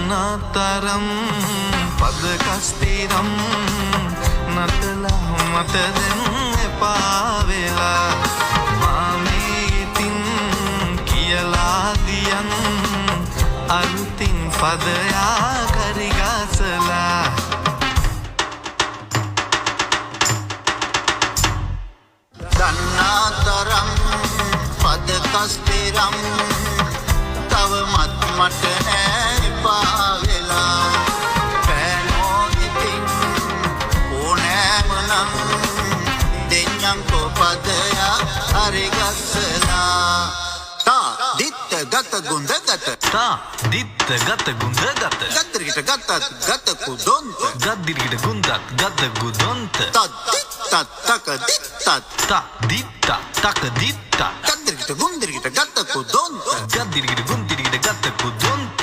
දන්නා තරම් පද කස්තිරම් නටලා මට දැන් එපා වෙලා. මා මේ ඉතින් කියලා දියන් අලුතින් පදයා කරි ගසලා. දන්නා තරම් පද කස්තිරම් තවමත් මට නෑ එපා වෙලා. පෑනෝ ඉතින් ඕනෑම නම් දෙන්නම්කෝ පදයක් හරි ගස්සලා. තා දිත්ත ගත ගුඳ ගත. තා දිත්ත ගත ගුඳ ගත. ගද්දිරිගිට ගතත් ගත කුදොන්ත. ගද්දිරිගිට ගුන්දත් ගත ගුදොන්ත. තත් දිත්තත් තක දිත්තත්. තා දිත්ත තක දිත්ත. ගද්දිරිගිට ගුන්දිරිගිට ගත කුදොන්ත. ගද්දිරිගිට ගුන්දිරිගිට ගත කුදොන්ත.